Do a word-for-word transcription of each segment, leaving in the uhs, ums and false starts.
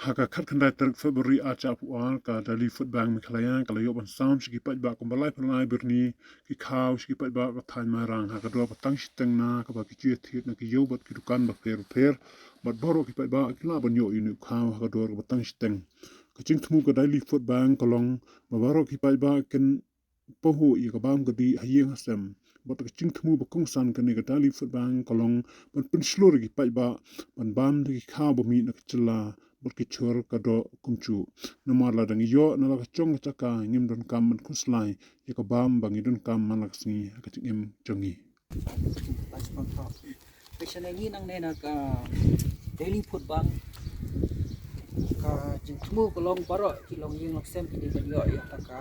Ha ka khatkhyndai tarik February arhajar arphew ar, ka Daily Food Bank Meghalaya ka la ïoh ban sam sha ki paidbah kumba laiphew lai byrni ki khaw sha ki paidbah ka thaiñ Mairang ha ka dor ba tang shiteng, na kaba ki ju ïathied na ki ïew bad ki dukan bapher bapher, bad baroh ki paidbah ki lah ban ïoh ïa une u khaw ha ka dor kaba tang shiteng. Ka jingthmu ka Daily Food Bank ka long ba baroh ki paidbah kin pahuh ïa ka bam ka dih ha ïing ha sem. Bad ka jingthmu ba kongsan kane ka Daily Food Bank ka long ban pynshlur ïa ki paidbah ban bam da ki khaw ba mih na ka jylla bad ki jhur ka doh kumjuh. Namar lada ngi ïoh na la ka jong ka jaka, ngim donkam ban khuslai ïa ka bam ba ngi donkam man la ka sngi ha ka jingim jong ngi. Te shane ngi nangne na ka Daily Food Bank, ka jingthmu ka long baroh ki longïing longsem ki dei ban ïoh ïa kata ka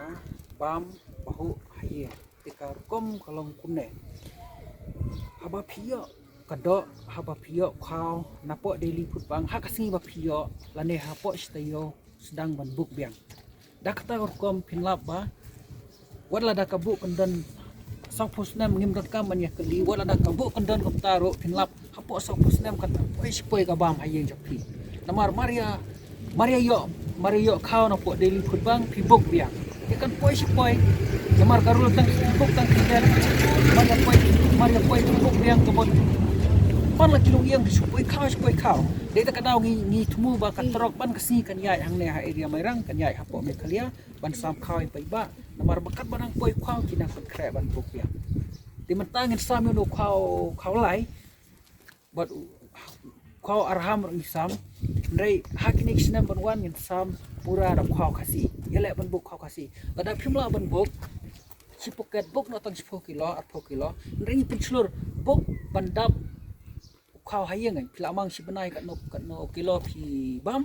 bam pahuh ha ïing. Te ka rukom ka long kumne: haba phi ïoh ka doh, haba phi ïoh khaw napoh Daily Food Bank ha ka sngi ba phi ïoh, lane hapoh shi taïew, sdang ban book biang. Da kata ka rukom phin lap ba wat lada ka buh kyndon sawphew snem, ngim donkam ban ïa kylli, wat lada ka buh kyndon kumta ruh phin lap, hapoh sawphew snem kan poi shi poi ka bam ha ïing jong phi. Namar mar ïa, mar ïa ïoh, mar ïa ïoh khaw napoh Daily Food Bank phi book biang. Te kan poi shi poi. Namar ka rule tang phi book tang phi biang. Mar ïa poi, mar ïa poi phi book biang ka bot. Man la ki longïing phi shu poi khaw, shu poi khaw. Dei ta ka daw ngi, ngi thmu ba ka trok ban ka sngi kan ïaid hangne ha area Mairang, kan ïaid hapoh Meghalaya ban sam khaw ïa paidbah. Namar ba katba nang poi khaw ki nang pynkhreh ban book biang. Te mynta ngin sam ïa u khaw, khaw lai bad u khaw arham ruh ngi sam. Hynrei ha kine ki snem ban wan ngin sam pura da khaw Khasi. Ïaleh ban book khaw Khasi. Lada phim lah ban book, shi packet book noh tang shiphew kilo, arphew kilo. Hynrei ngi pynshlur book ban dap u khaw ha ïing. Phi la mang shi bnai katno katno kilo phi bam,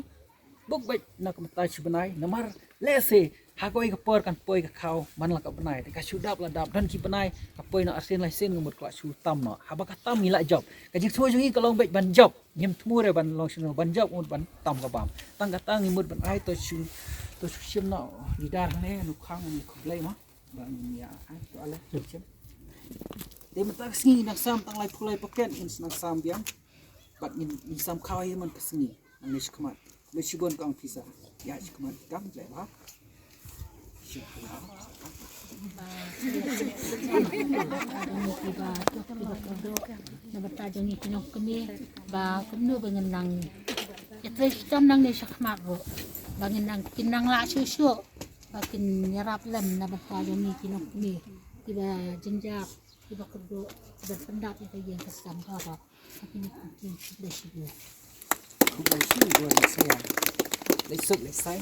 book beit na ka bynta shi bnai. Namar lehse ha kawei ka por kan poi ka khaw man la ka bnai, te ka shu dap la dap, don ki bnai ka poi noh arsien laisien, ka mut ka la shu tam noh. Haba ka tam ngi la jop. Ka jingthmu jong ngi ka long beit ban jop. Ngim thmu re ban long shano, ban jop, mut ban tam ka bam. Tang kata ngi mut ban ai, to shu, to shu shim noh leader hangne, u Khang, ngi khublei mo. Ba ngin ïa ai to ale shim. Te mynta ka sngi nang sam tang laiphew lai packet, ngin nang sam biang. Bad ngin, ngin sam khaw ïa man ka sngi. Nang leit shakhmat. Leit shibun kong pisa. Ïa shakhmat kam jai ba. Shakhmat. Na bynta jong ngi ki nongkmie ba kumno ba ngin nang ïatrei shitom nangne shakhmat ruh, ba ngin nang, kin nang lah shuh shuh. Ba kin ïarap lem na bynta jong ngi ki nongkmie kiba jynjar, kiba kyrduh, kiba pyndap ïa ka ïing ka sem baroh. Ha kine ki ktien, khublei shibun. Khublei shibun, lei sai. Lei suk, lei sai.